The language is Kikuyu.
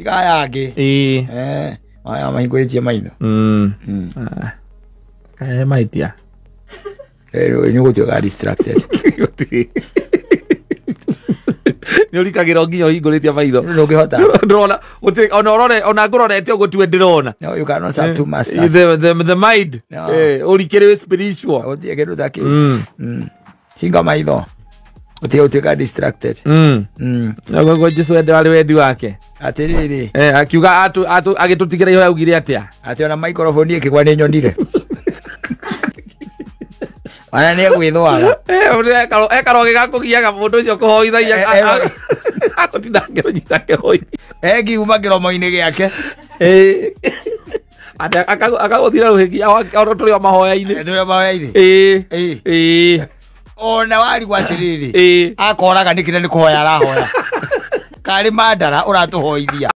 Tiga aya angĩ. Ĩĩ. Eh, aya mahingũrĩtie maitho. Ah. Kae mahĩtia. Nĩ ũgũtuĩka distracted. Gũtirĩ. Nĩ ũrikagĩra o nginya ũhingũrĩtie maitho. Ndũngĩhota. Ndĩrona gũtirĩ ona ũrore ona ngũrorete ũguo tiwe ndĩrona. No, you cannot serve two masters. The mind. No. Eh, ũrikĩrĩ wĩ spiritual. Gũtirĩ kĩndũ ta kĩu. Hinga maitho. Ũtige gũtuĩka distracted. Naguo Jesu ende warĩ wendi wake. Atĩrĩrĩ. Eh, akiuga agĩtũtigĩra ihoya augire atĩa? Atĩ ona microphone ĩkĩgwa nĩ nyonire. Ona nĩ egwĩthwaga. Eh, ekarwo gĩgakũgiaga mũndũ ũcio kũhoithagia. Eh, eh, Agũtinda akĩrũnyita akĩhoithia. Ekiuma kĩromo-inĩ gĩake. Eh. Akagũthira rũhĩgia ona tũrĩ o mahoya-inĩ. Tũrĩ o mahoya-inĩ. Ĩĩ. Ĩĩ. Ĩĩ. Ona warigwo atĩrĩrĩ. Ĩĩ. Akoraga nĩkĩ na nĩ kũhoya arahoya. Karĩ mandara ũratũhoithia.